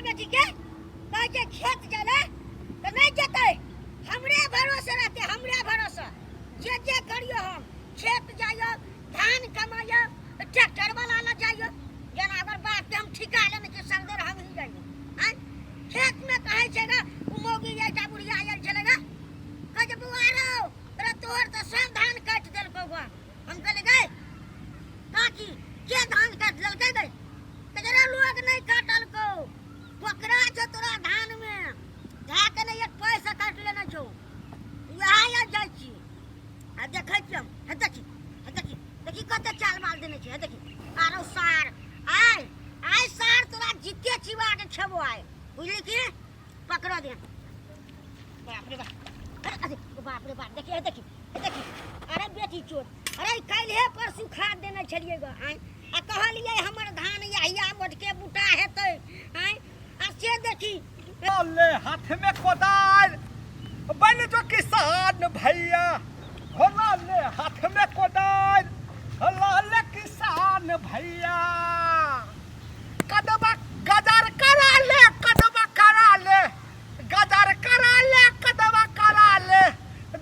बेटी के कहै छै खेत जाय तऽ नहि जेतै, हमरे भरोसे रहतै, हमरे भरोसे। जे जे करियो, हम खेत जाइयो, धान कमाइयो, ट्रैक्टर वाला लग जाइयो, जेना अगर बाप के हम ठिका लेने छी, सगदर हम ही जाइयो। आँय, खेत में कहै छै गा, ओ मौगी एकटा बुढ़िया आयल छलै गा, कहै छै बौआ रौ, तोरा तोहर तऽ सब धान काटि देलकौ गा। हम कहलियै गै काकी, के धान काटि देलकै गै? तकरा लोग नहि काटलकौ, पकड़ा छौ तोरा धान में, धए के नहि एक पैसा काटि लेने छौ। इएह आइ जाइ छी आ देखै छी हम। हे देखी, हे देखी, देखी कते चाल माल देने छै। हे देखी, आरो सार, आइ आइ सार तोरा जीते चिबा के खेबो आइ, बुझली की? पकड़ दे। बाप रे बाप, अरे अरे बाप रे बाप, देखी, हे देखी, हे देखी। अरे बेटी चोर, अरे काल्हे परसू खाद देने छलियै गो आइ, आ कहलियै हमर धान यहिया मोटके बूटा हेतै आइ, आ से देखी। ले हाथ में कोदार बन जो किसान भैया, हो ले हाथ में कोदार, लाल किसान भैया, कदबा गजर करा ले, कदबा करा ले, गजर करा ले, कदबा करा ले,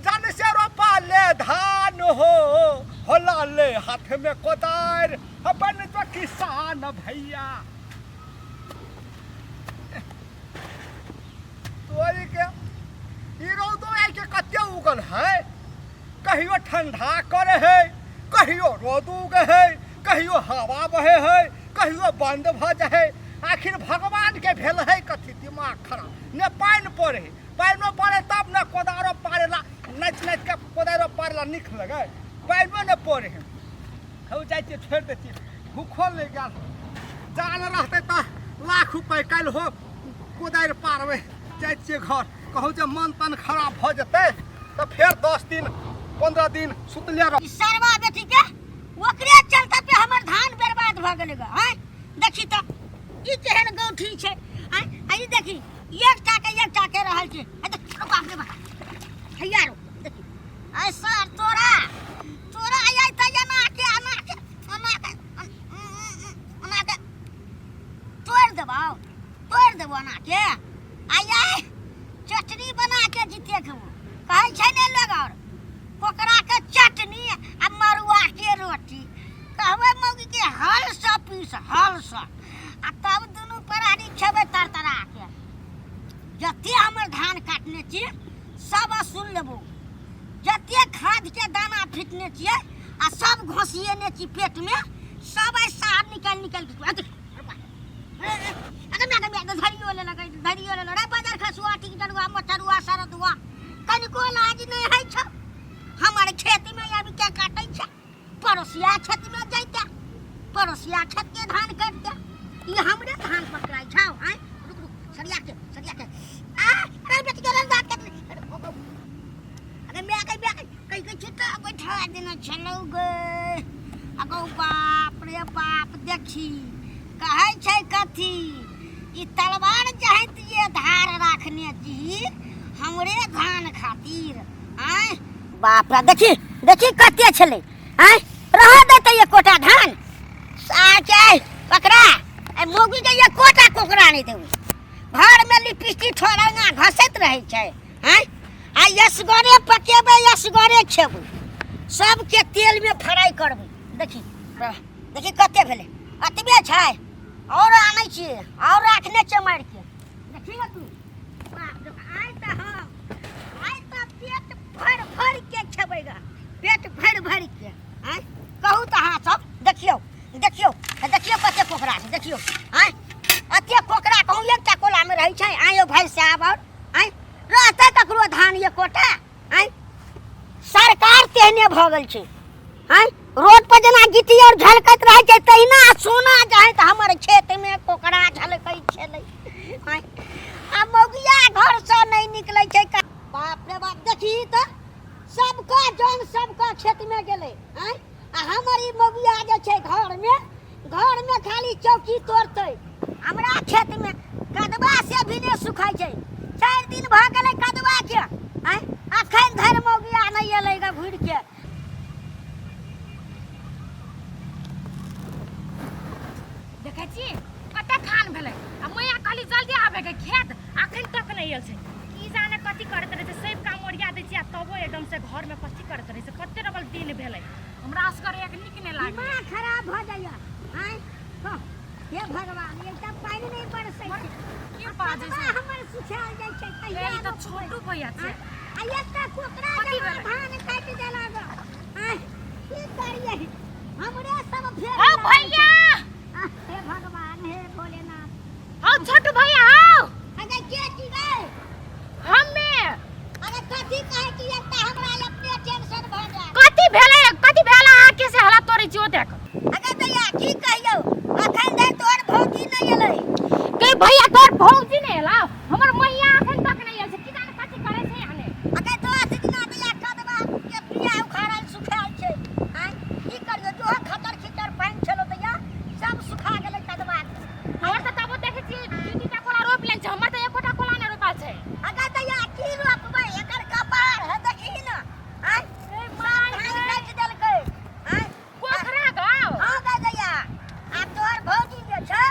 जन से रोपा ले धान हो, हो लाले हाथ में कोदार बन जो किसान भैया। तोरी के ई रौदो आइ के कते उगल है, कहियो ठंडा करे है, कहियो रौद उगे है, कहियो हवा बहे है, कहियो बंद भऽ जाइ है। आखिर भगवान के भेल है कथी? दिमाग खराब ने पानि पड़े है, पानिओ पड़े तब ने कोदारो पारेला, नाचि नाचि के कोदारो पारेला नीक लगे, पानिओ ने पड़े है। हम जाइ छियै, छोड़ि दै छियै, भूखो लागि गेल। जान रहतै तऽ लाख रुपैआ काल्हि हो कोदारि पारबै। जाइ छियै घर, कहू जे मन तन खराब भऽ जेतै तऽ फेर 10 दिन 15 दिन सुतले रह। ई सरवा बेटी के ओकरे चलते पे हमर धान बर्बाद भऽ गेलै ग। आँय देखी तऽ ई केहन गौठी छै। आँय, आ ई देखी एकटा के एकटा के रहल छै। आ देख, बाप रे बाप, हैया रो देखी। आय सर, तोरा तोरा आइ तऽ एना के एना के एना के एना के तोड़ि देबौ, तोड़ि देबौ एना के। आइ आइ चटनी बना के जीते खेबो। कहै छै ने लोग और कोकरा के चटनी आ मरुआ के रोटी, कहबै मौगी के हल से पीस, हल से, आ तब दुनू प्राणी खेबै तरतरा के। जते हमर धान काटने छी सब सुन लेबो, जते खाद के दाना फिटने छियै आ सब घोसिएने छी पेट में, सब आइ सार निकालि निकालि के। अरे मैं मैं धरियो लेलक, धरियो लेलक रे बाजार खसुआ, टिकटरुआ, मोटरुआ, सरदुआ, कनिको लाज नहि होइ छौ? हमर खेत में आबि के काटै छै, पड़ोसिया खेत में जैते पड़ोसिया खेत के धान काटते, ई हमरे धान पकड़ाइ छौ। आँय रुक रुक, सरिया के सरिया के, आ अरे बेटी के दाँत काट। अरे मैं के मैं कहीं कहीं छुट्टा बैठा देना छलौ गे। अगौ बाप रे बाप, देखी कहै छै कथी, ई तलवार जहत ये धार राखने छी हमरे धान खातिर। आँय बाप रे, देखी देखी कते छलै। आँय रह देतै एकोटा धान साचे पकड़ा, ए मौगी के एकोटा कोकरा नहि देबै। घर में लिपस्टिक ठोरंगा घसैत रहै छै। आँय आ यसगरे पकेबै, यसगरे खेबै, सबके तेल में फ्राई करबै। देखी देखी कते भेलै, एतबे छै, और आनै छियै, और राखने छियै मारि के। देखी ने तू, बाप रे, आइ तऽ हम आइ तऽ पेट भरि भरि के खेबै ग, पेट भरि भरि के। आँय कहू तऽ अहाँ सब, देखियौ देखियौ देखियौ कते कोकरा छै, देखियौ। आँय एते कोकरा कहूँ एकटा कोलामे रहै छै? आँय यौ भाइ साहब, और आँय रहतै ककरो धान एकोटा? आँय सरकार तेहने भऽ गेल छै। आँय रोड पर जेना गिट्टी और झलकैत रहै छै तहिना सोना जाइ तऽ हमर खेतमे कोकरा झलकै छलै। आँय आ मौगिया घरसँ नहि निकलै छै। बाप रे बाप, देखी तऽ सबके जन सबके खेतमे गेलै। आँय आ हमर ई मौगिया जे छै घरमे, घरमे खाली चौकी तोड़तै। हमरा खेतमे कदवा से भी नहि सुखै छै, 4 दिन भऽ गेलै कदवा के। आँय अखन धरि मौगिया नहि एलै ग घुरि के। देखै छी कते खान भेलै, आ मैया कहली जल्दी लागलै। दिमाग खराब भऽ जाइए। आँय कह, हे भगवान, एकटा पानि नहि बरसै छै। के बाजै छै? कदबा हमर सुखायल जाइ छै। कहिया ए, ई तऽ रोपबै? छोटू भैया छै। आँय, आ एकटा कोकरा कथी जमा भेलै? धान काटि देलक। आँय, की करियै, हमरे सब फेर हौ लागल भैया छै। आह, हे भगवान, हे भोलेनाथ। हौ छोटू भैया हौ। अरे के की गए? हम्मे। अरे कथी कहै की, एकटा हमरा अपने टेंशन भऽ जाय। कथी भेलै? कथी भेलै अहाँ के से हला तोड़ै छी ओतेक? अगे दैया, की कहियौ, अखन धरि तोहर भौजी नहि एलै। गे भैया, तोहर भौजी नहि एला? हमर मैया अखन तक नहि एल छै। की जाने कथी करै छै आने। अगे 10 दिना दैया कदवा के बिया उखाड़ल सुखायल छै। आँय, की करियौ, जो खतर खिचर पानि छलो दैया, सब सुखा गेलै कदवा के। तोहर तऽ तबो देखै छियै दू तीन टा कोला रोपि लेने छै, हमर तऽ एकोटा कोला नहि रोपल छै। अगे दैया, की रोपबै, एकर कपार है देखी ने। आँय, सब धान काटि देलकै। आँय। पोखरा गाँव। हाँ गे दैया, आ तोहर भौजी जे छै,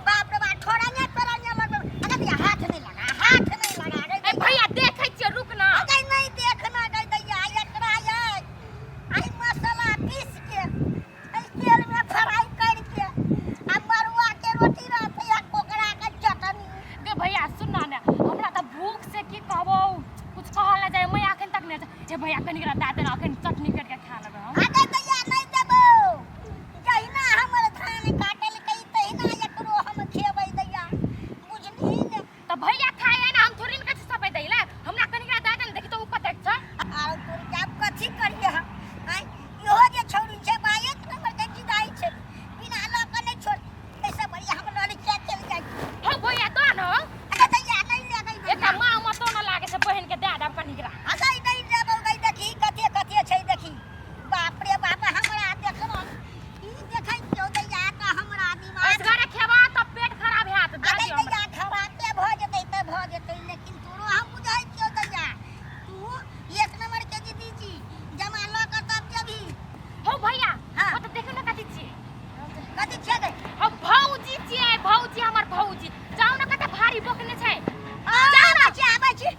बाप रे बाप, ठोरंगे तोरंगे लगबै। अगे दैया, हाथ नहि लगा, हाथ नहि लगा गे। ए भैया, देखै छियै, रुक ना। अगे नहि देखना गे दैया, एकरा ये आई मसाला पीस के एहि तेल में फ्राई करके आ मरुआ के रोटी रहतै आ कोकरा के चटनी। गे भैया, सुन ना ने, हमरा तऽ भूख से की कहबो, कुछ कहल ना जाय। मैं अखन तक नहि हे। भैया, कनी करा दए देना, अखन चटनी करि के खा लेबै हम। अगे दैया, नहि देबौ। जहिना हमर धान काटलकै तहिना एकरो हम खेबै दैया, बुझलिही ने? तऽ भैया खाय है ना, हम थोड़ी ने कहै छी सबै दै ले। हमरा कनी करा दए दे ने, देखी तऽ ओ कतेक छै। आर तोरी के, आब कथी करियै हम? आँय, इहो जे छौड़ी छै बा, एक नंबर के जिदाइ छै, बिना लऽ कऽ नहि छोड़। एहिसँ बढ़िया हम लड़किया चलि जाइ छी। हौ भैया, दऽ न। अगे दैया, नहि लेबै एकटा भैया। माँ मतो न लागे छै, बहिन के दए देब कनी करा। अगे नहि लेबौ गै। देखी कते कते छै, देखी। बाप रे बाप, हमरा देखल ई देखै छियौ दैया तऽ हमरा दिमाग। असगरे खेबा तऽ पेट खराब हैत, दए अगे दियौ हमरा। दैया, खराबे भऽ जेतै तऽ भऽ जेतै, लेकिन तोरो हम बुझै छियौ दैया, तू एक नंबर के दीदी छी, जमा लऽ कऽ तब जेबही। हौ भैया। हाँ। ओ तऽ देखियौ ने कथी छियै। कथी छियै गै? हौ भौजी छियै, भौजी, हमर भौजी। जाउ ने, कते भारी बोकने छै। जाउ ने, छी, आबै छी।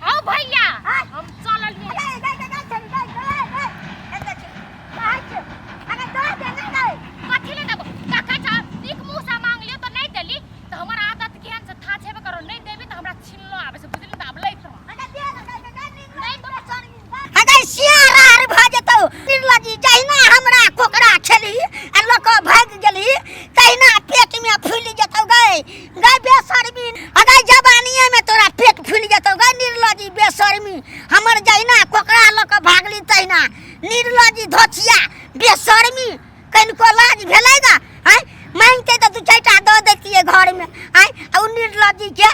हौ भैया। हाँ। हम चललियै। अरे गै गै गै छौ गै गै गै, एतऽ छी, कहै छियौ, अरे दऽ दे ने गै। कथी ले देबो? कखै छ नीक मुँह से मांग लियौ तऽ नहि देली तऽ हमर आदत केहन छै था छेबे करो। नहि देबी तऽ हमरा छिनलो आबै छै, बुझली? तऽ आब लैत रह। अरे दे ने गै गै गै। नहि तो। अरे सियार आर भऽ जेतौ निर्लजी। जहिना हमरा कोकरा छली आ लऽ कऽ भागि गेली, तहिना पेटमे फूलि जेतौ गै गै बेशर्मी। अगर जवानिए में तोरा पेट फूलि जेतौ गै निर्लजी बेशर्मी। हमर जहिना कोकरा लऽ कऽ भागली तहिना, निर्लजी धोचिया बेशर्मी, कनिको लाज भेलै गा? आँय, मांगिते तऽ दू चारिटा दऽ दैतियै घरमे। आँय, आ ओ निर्लजी के